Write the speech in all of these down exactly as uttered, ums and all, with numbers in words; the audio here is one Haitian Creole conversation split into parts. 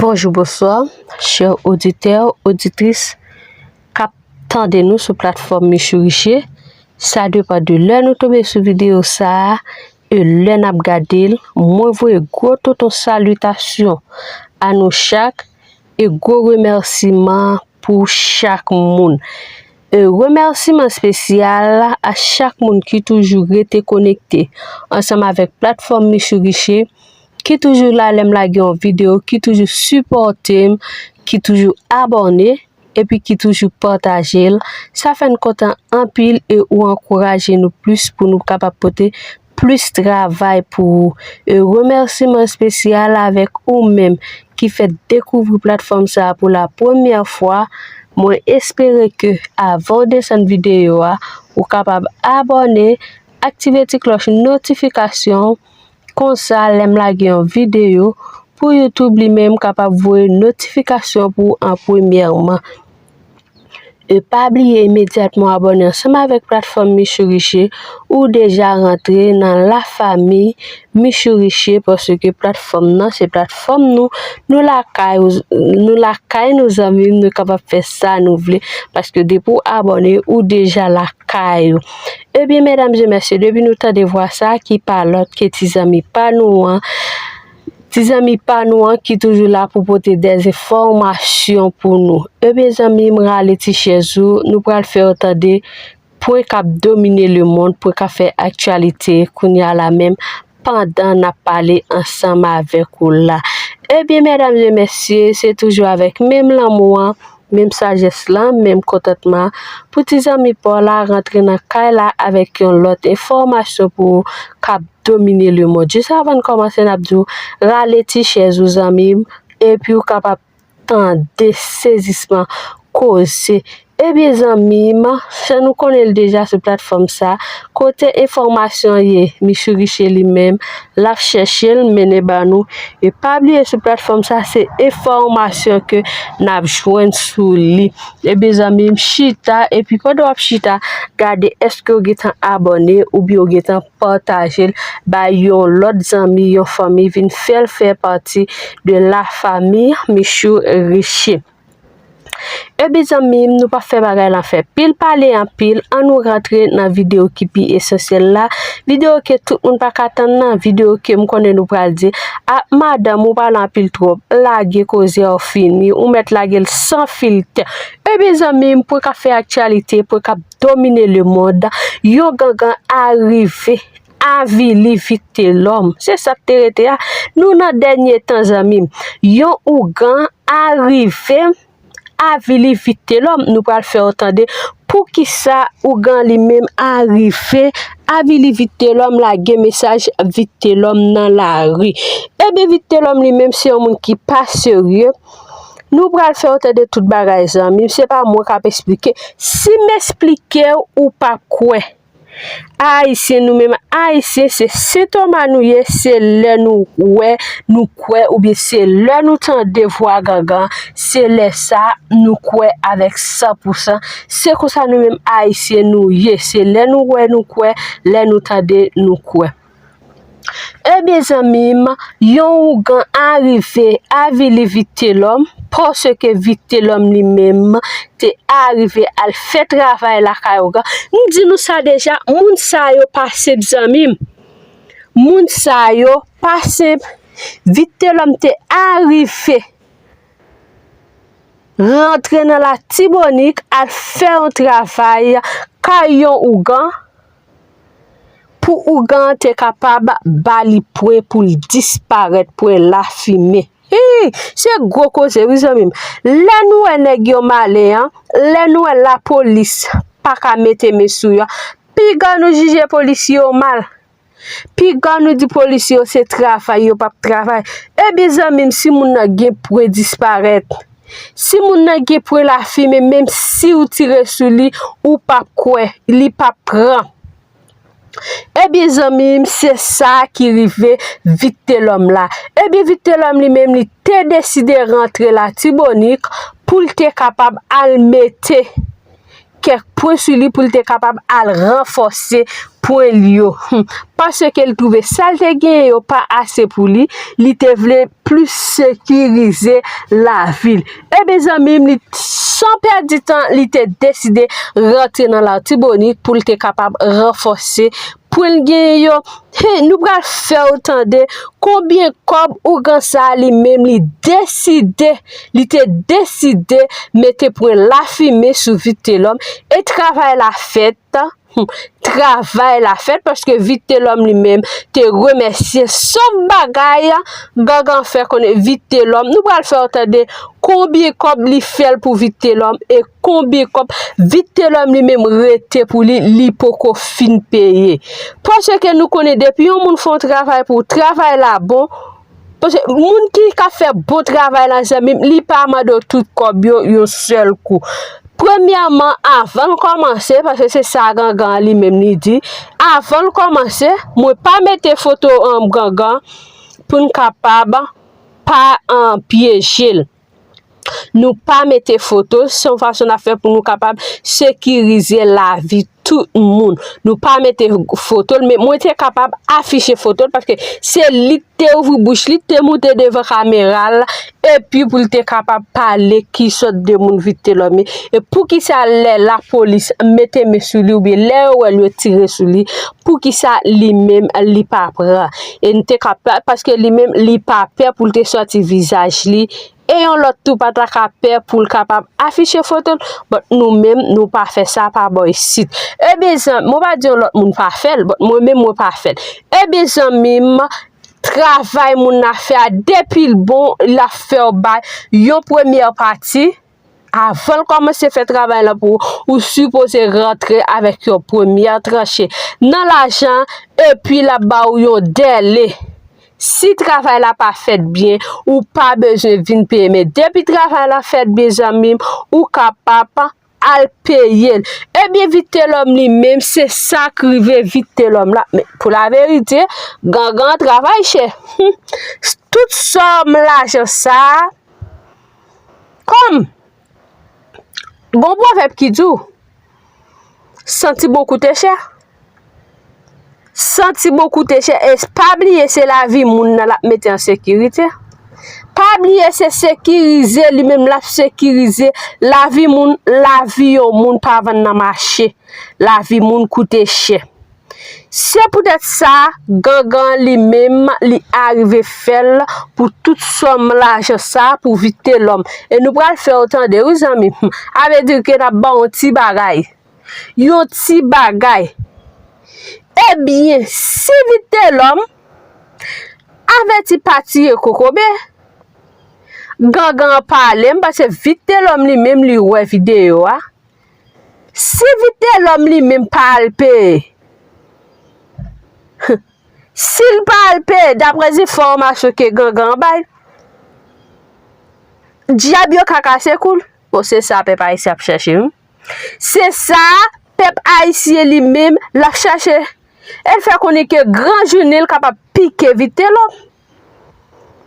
Bonjou, bonswa, chè oditè, oditris k ap tande nou sou platfòm Michou Riche. Sa depann de lè nou tonbe sou videyo sa a e lè n ap gade l. Mwen voye gwo tonton salitasyon a nou chak e gwo remèsiman pou chak moun. E remèsiman espesyal a chak moun ki toujou rete konekte ansanm avèk platfòm Michou Riche, ki toujou la lè m lage yon videyo, ki toujou sipòte m, ki toujou abòne, epi ki toujou pataje l. Sa fè n kontan anpil e ou ankouraje nou plis pou nou kapab pote plis travay pou ou. E remèsiman espesyal avèk ou menm ki fèk dekouvri platfòm sa a pou la premyè fwa. Mwen espere ke avan w desann videyo a, ou kapab abòne, aktive ti klòch notifikasyon, konsa lè m lage yon videyo pou YouTube li menm kapab voye notifikasyon pou ou an premyèman. E pa bliye imedyatman abòne ansanm avèk platfòm Michou Riche, ou deja rantre nan lafanmi Michou Riche, paske platfòm nan se platfòm nou, nou lakay, nou lakay nou zanmi m, nou kapab fè sa nou vle, paske depi w abòne, ou deja lakay ou. Ebyen, medam e mesye, depi nou tande vwa sa ki pa lòt ke ti zanmi pa nou an, ti zanmi pa nou an ki toujou la pou pote dèzenfòmasyon pou nou. Ebyen, zanmi m, rale ti chèz ou, nou pral fè w tande pwen k ap domine lemonn, pwen k ap fè aktyalite kounye a la menm, pandan n ap pale ansanm avèk ou la. Ebyen, medam e mesye, se toujou avèk menm lanmou an, menm sajès lan, menm kontantman pou ti zanmi pa w la rantre nan kay la avèk yon lòt enfòmasyon pou ou k ap domine lemonn. Jis avan n kòmanse, n ap di w, rale ti chèz ou, zanmi m, epi w kapab tande sezisman koze. Ebyen, zanmi m, jan nou konnen l deja sou platfòm sa, kote enfòmasyon ye, Michou Riche li menm, l ap chèche l, mennen ba nou. E pa bliye sou platfòm sa, se enfòmasyon ke n ap jwenn sou li. Ebyen, zanmi m, chita, epi pandan w ap chita, gade èske w gentan abòne oubyen w gentan pataje l bay yon lòt zanmi, yon fanmi, vin fè l fè pati de lafanmi Michou Riche. Ebyen, zanmi m, nou pa fè bagay lan fè pil pale anpil, ann nou rantre nan videyo ki pi esansyèl la, videyo ke tout moun pa ka tann nan, videyo ke m konnen nou pral di, a, madanm, ou pale anpil twòp, lage koze a, w fini, ou mèt lage l san filtè. Ebyen, zanmi m, pwen k ap fè aktyalite, pwen k ap domine lemonn, yon gangan arive avili Vitelòm. Se sa k te rete a. Nou nan dènye tan, zanmi m. Yon ougan arive avili Vitelòm. Nou pral fè w tande poukisa ougan li menm arive avili Vitelòm, lage mesaj Vitelòm nan lari. Ebyen, Vitelòm li menm se yon moun ki pa serye. Nou pral fè w tande tout bagay, zanmi m. Se pa mwen k ap eksplike. Si m eksplike w, ou p ap kwè. Ayisyen, nou menm Ayisyen, se sentoma nou ye, se lè nou wè, nou kwè, oubyen se lè nou tande vwa gangan, se lè sa nou kwè avèk san pou san. Se konsa nou menm Ayisyen nou ye, se lè nou wè, nou kwè, lè nou tande, nou kwè. Ebyen, zanmi m, yon ougan arive avili Vitelòm, paske Vitelòm li menm te arive al fè travay lakay ougan. M di nou sa deja, moun sa yo pa senp, zanmi m. Moun sa yo pa senp. Vitelòm te arive rantre nan Latibonit al fè yon travay kay yon ougan, pou ougan an te kapab ba li pwen pou l disparèt, pwen lafimen. Hi! Se gwo koze, wi, zanmi m. Lè nou wè nèg yo malen an, lè nou wè lapolis pa ka mete men sou yo, piga nou jije polisye yo mal. Piga nou di polisye yo se travay yo p ap travay. Ebyen, zanmi m, si moun nan gen pwen disparèt, si moun nan gen pwen lafimen, menm si w tire sou li, ou p ap kwè, li p ap pran. Ebyen, zanmi m, se sa ki rive Vitelòm la. Ebyen, Vitelòm li menm, li te deside rantre Latibonit pou l te kapab al mete kèk pwen sou li pou l te kapab al ranfòse pwen l yo. Hmm. Paske l twouve sa l te genyen yo pa ase pou li, li te vle plis sekirize lavi l. Ebyen, zanmi m, li, san pèdi tan, li te deside rantre nan Latibonit pou l te kapab ranfòse pwen l genyen yo. He, nou pral fè w tande konbyen kòb ougan sa a li menm li deside, li te deside mete pwen lafimen sou Vitelòm e travay la fèt. Hmm, travay la fèt paske Vitelòm li menm te remèsye sof bagay Gangan fè konnen Vitelòm. Nou pral fè w tande konbyen kòb li fè l pou Vitelòm e konbyen kòb Vitelòm li menm rete pou li, li poko fin peye. Paske nou konnen depi yon moun fè yon travay pou travay la bon, paske moun ki ka fè bon travay la, zanmi m, li pa mande w tout kòb yo yon sèl kou. Premyèman, avan l kòmanse, paske se sa Gangan li menm li di, avan l kòmanse, mwen pa mete foto, um, Gangan pou n kapab pa, um, pyeje l. Nou pa mete foto, se yon fason n ap fè pou nou kapab sekirize lavi tout moun. Nou pa mete foto l, men mwen te kapab afiche foto l, paske se li k te ouvri bouch li, te moute devan kamera l, epi pou l te kapab pale ki sòt de moun Vitelòm ye. E poukisa lè lapolis mete men sou li, oubyen lè yo wè l yo tire sou li, poukisa li menm li pa pran? E n te kapab, paske li menm li pa pè pou l te sòti vizaj li, e yon lòt tou pa ta ka pè pou l kapab afiche foto l, but nou menm, nou pa fè sa pa bò isit. Ebyen, zanmi, mwen pa di yon lòt moun pa fè l, but mwen menm, mwen pa fè l. Ebyen, zanmi m, travay moun nan fè a, depi l bon, l ap fè w bay yon premyè pati. Avan l kòmanse fè travay la pou ou, ou sipoze rantre avèk yon premyè tranche nan lajan, epi l ap ba ou yon dèle. Si travay la pa fèt byen, ou pa bezwen vin peye. Men depi travay la fèt byen, zanmi m, ou kapab al peye l. Ebyen, Vitelòm li menm, se sa k rive Vitelòm la. Men, pou laverite, Gangan travay chè. Tout sòm lajan sa a, kòm gon pwovèb ki di w, santi bon koute chè. Santi bon koute chè. E pa bliye se lavi moun nan l ap mete an sekirite. Pa bliye se sekirize li menm l ap sekirize lavi moun, lavi yon moun pa vann nan mache. Lavi moun koute chè. Se poutèt sa, Gangan li menm, li arive fè l pou tout sòm lajan sa pou Vitelòm. E nou pral fè w tande, wi, zanmi m. A vle di ke n ap ba w yon ti bagay. Yon ti bagay. Ebyen, si Vitelòm avèti pa tire kokobe, Gangan pale m, paske Vitelòm li menm li wè videyo a. Si Vitelòm li menm pa al peye, si l pa al peye, daprè enfòmasyon ke Gangan bay, dyab yo ka kase kou l. Bon, se sa pèp ayisyen ap chèche, wi. Se sa pèp ayisyen li menm l ap chèche. E l fè konnen ke gran jounen l kapab pike Vitelòm.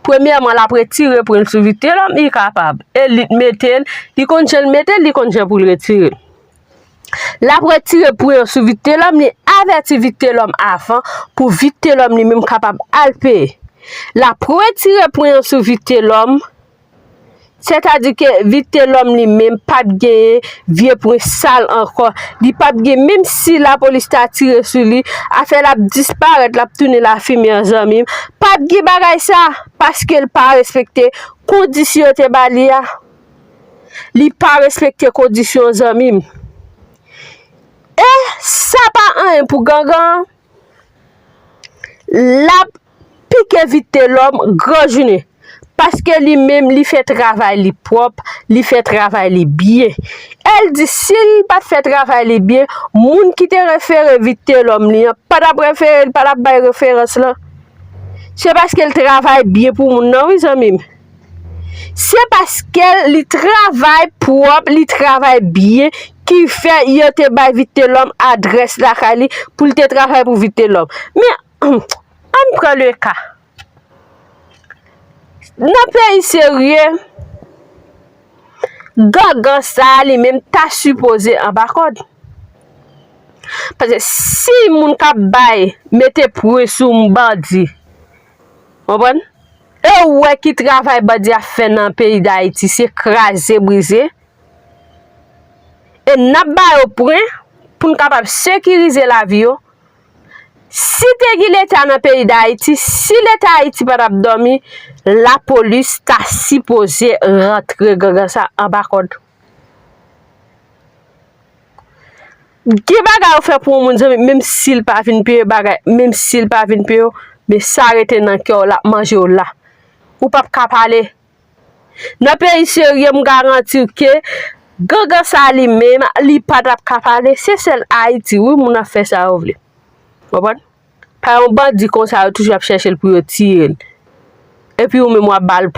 Premyèman, l ap retire pwen l sou Vitelòm, li kapab. E li t mete l, li konn jan l mete l, li konn jan pou l retire l. L ap retire pwen an sou Vitelòm, li avèti Vitelòm avan pou Vitelòm li menm kapab al peye. L ap retire pwen an sou Vitelòm, sètadi ke Vitelòm li menm p ap genyen vye pwen sal ankò. Li p ap gen, menm si lapolis ta tire sou li, afè l ap disparèt, l ap tounen lafimen an, zanmi m. P ap gen bagay sa, paske l pa respekte kondisyon yo te ba li a. Li pa respekte kondisyon, zanmi m. E sa pa anyen pou Gangan. L ap pike Vitelòm gran jounen. Paske li menm, li fè travay li pwòp, li fè travay li byen. E l di, si l pa t fè travay li byen, moun ki te refere Vitelòm li an, pa t ap refere l, pa t ap bay referans lan. Se paske l travay byen pou moun nan, wi, zanmi m. Se paske li travay pwòp, li travay byen, ki fè yo te bay Vitelòm adrès lakay li pou l te travay pou Vitelòm. Men, ann pran le ka. Nan peyi serye, Gangan sa a li menm ta sipoze anba kòd. Paske si moun k ap bay, mete pwen sou yon bandi, konprann? E ou wè ki travay bandi ap fè nan peyi Dayiti, se kraze brize. E n ap ba yo pwen pou n kapab sekirize lavi yo. Si te gen Leta nan peyi Dayiti, si Leta Ayiti pa t ap dòmi, lapolis ta sipoze rantre gangan sa anba kòd. Gen bagay ou fè pou yon moun, zanmi, menm si l pa vin peye bagay, menm si l pa vin peye w, men sa rete nan kè w, l ap manje w la. Ou p ap ka pale. Nan peyi serye, m garanti w ke gangan sa li menm, li pa t ap ka pale. Se sèl Ayiti, wi, moun ap fè sa yo vle. Konprann? Pa yon bandi konsa, yo toujou ap chèche l pou yo tiye l. Epi ou menm w ap ba l